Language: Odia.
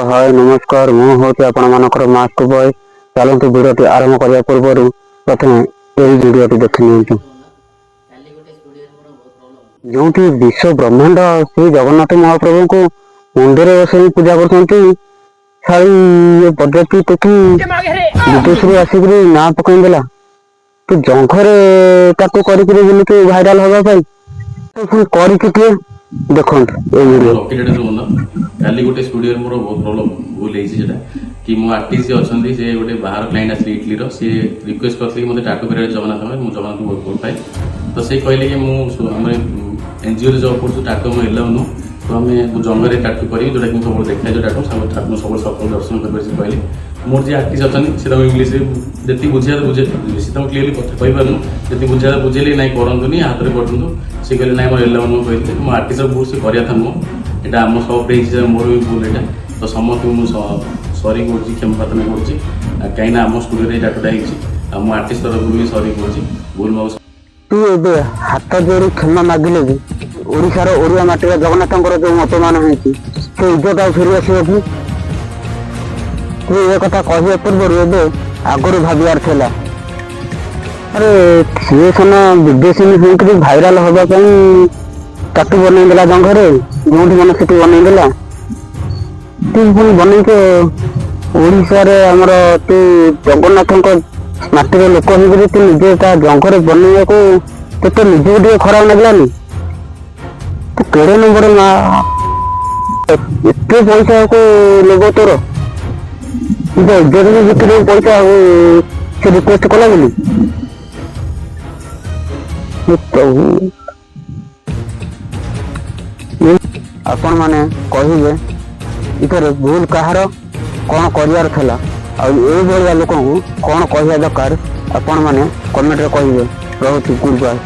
ହାଏ, ନମସ୍କାର। ମୁଁ ହେଉଛି ଆପଣମାନଙ୍କର ମାସ୍କ ବୟ। ଚାଲନ୍ତୁ, ଭିଡ଼ିଓଟି ଆରମ୍ଭ କରିବା ପୂର୍ବରୁ ପ୍ରଥମେ ଏହି ଭିଡ଼ିଓଟି ଦେଖି ନିଅନ୍ତୁ। କାଲି ଗୋଟେ ଷ୍ଟୁଡ଼ିଓରେ ମୋର ବହୁତ ପ୍ରୋବ୍ଲେମ୍। ଯେଉଁଠି ବିଶ୍ୱ ବ୍ରହ୍ମାଣ୍ଡ ଶ୍ରୀ ଜଗନ୍ନାଥ ମହାପ୍ରଭୁଙ୍କୁ ମୁଣ୍ଡରେ ବସେଇ ପୂଜା କରୁଛନ୍ତି, ଶାଳୀ ଏ ବରଯାତ୍ରୀ ଟୋକି ବିଦେଶରୁ ଆସିକିରି ନାଁ ପକେଇ ଦେଲା। ତୁ ଜଙ୍ଘରେ ତାକୁ କରିକିରି ବୁଲିକି ଭାଇରାଲ ହବା ପାଇଁ ତୁ ପୁଣି କରିକି କିଏ, ଦେଖନ୍ତୁ ଏଇ ଭିଡ଼ିଓ। ଲକି ଟାଟୁ ବନ୍ଧ। କାଲି ଗୋଟେ ଷ୍ଟୁଡ଼ିଓରେ ମୋର ବହୁତ ପ୍ରୋବ୍ଲେମ୍, ଭୁଲ ହେଇଛି। ସେଟା କି ମୋ ଆର୍ଟିଷ୍ଟ ଯିଏ ଅଛନ୍ତି, ସେ ଗୋଟେ ବାହାର କ୍ଲାଇଣ୍ଟ ଆସିଲେ ଇଟଲିର। ସେ ରିକ୍ୱେଷ୍ଟ କରିଥିଲେ କି ମୋତେ ଟାଟୁ କରିବାର ଜଗନ୍ନାଥ। ମୁଁ ଜଗନ୍ନାଥଙ୍କୁ ବହୁତ ଭଲ ପାଏ। ତ ସେ କହିଲେ କି ମୁଁ ଆମର ଏନଜିଓରେ ଜବ୍ କରୁଛୁ, ଟାଟୁ ଆମ ଏଲାଉ ନୁହଁ, ତ ମୁଁ ଜଙ୍ଘରେ ଟାଟୁ କରିବି, ଯୋଉଟାକି ମୁଁ ସବୁବେଳେ ଦେଖାଏ, ଯୋଉ ଟାଟୁ ଠାକୁରଙ୍କୁ ସବୁବେଳେ ସକାଳୁ ଦର୍ଶନ କରିପାରିବି, ସେ କହିଲେ। ମୋର ଯିଏ ଆର୍ଟିଷ୍ଟ ଅଛନ୍ତି, ସେ ତାଙ୍କୁ ଇଂଲିଶରେ ଯେତିକି ବୁଝେଇବା ବୁଝେଇ, ସେ ତାଙ୍କୁ କ୍ଲିୟରଲି କଥା କହିପାରୁନୁ, ଯେତିକି ବୁଝେଇବା ବୁଝେଇଲେ, ନାଇଁ କରନ୍ତୁନି, ହାତରେ କରନ୍ତୁ। ସେ କହିଲେ, ନାଇଁ, ମୋର ଏଲାଉ ନୁହଁ କହିଥିଲେ। ମୋ ଆର୍ଟିଷ୍ଟର ଭୁଲ, ସେ କରିବା କଥା ନୁହଁ। ଏଇଟା ଆମ ସପ୍ରେ ହେଇଛି, ସେଟା ମୋର ବି ଭୁଲ ଏଇଟା। ତ ସମସ୍ତଙ୍କୁ ମୁଁ ସରି କରୁଛି, କ୍ଷମା ପ୍ରାର୍ଥନା କରୁଛି। ଆଉ କାହିଁକିନା ଆମ ଷ୍ଟୁଡ଼ିଓରେ ଏଇ ଟାଟୁଟା ହେଇଛି। ଆଉ ମୋ ଆର୍ଟିଷ୍ଟ ତରଫରୁ ବି ସରି କରୁଛି, ଭୁଲ ମାଗୁ। ତୁ ଏବେ ହାତ ଯୋଡ଼ି କ୍ଷମା ମାଗିଲେ ବି ଓଡ଼ିଶାର ଓଡ଼ିଆ ମାଟିର ଜଗନ୍ନାଥଙ୍କର ଯୋଉ ଅପମାନ ହେଇଛି, ସେ ଇଜ୍ଜତ ଆଉ ଫେରି ଆସିବ କି? ତୁ ଏ କଥା କହିବା ପୂର୍ବରୁ ଏବେ ଆଗରୁ ଭାବିବାର ଥିଲା। ଆରେ, ସିଏ ସିନା ବିଦେଶୀ ହେଇକିରି ଭାଇରାଲ ହବା ପାଇଁ ଟାଟୁ ବନେଇ ଦେଲା ଜଙ୍ଘରେ, ଯୋଉଠି ମନ ସେଠି ବନେଇ ଦେଲା। ତୁ ପୁଣି ବନେଇକି ଓଡ଼ିଶାରେ ଆମର ତୁ ଜଗନ୍ନାଥଙ୍କ ମାଟିର ଲୋକ ହେଇକିରି ତୁ ନିଜେ ତା ଜଙ୍ଘରେ ବନେଇବାକୁ ତୋତେ ନିଜକୁ ଟିକେ ଖରାପ ଲାଗିଲାନି? ତୁ କେଡେ ନମ୍ବର ମା, ଏତେ ପଇସାକୁ ଲୋଭ ତୋର? ନିଜ ଇଜ୍ଜତ ବି ବିକ୍ରି ପଇସା ଆଉ ସେ ରିକ୍ୱେଷ୍ଟ କଲା ବୋଲି। ହେ ପ୍ରଭୁ! ଆପଣମାନେ କହିବେ, ଏଥିରେ ଭୁଲ କାହାର, କଣ କରିବାର ଥିଲା ଆଉ ଏଇଭଳିଆ ଲୋକଙ୍କୁ କଣ କହିବା ଦରକାର, ଆପଣମାନେ କମେଣ୍ଟରେ କହିବେ। ରହୁଛି, ଗୁଡ୍ ବାଏ।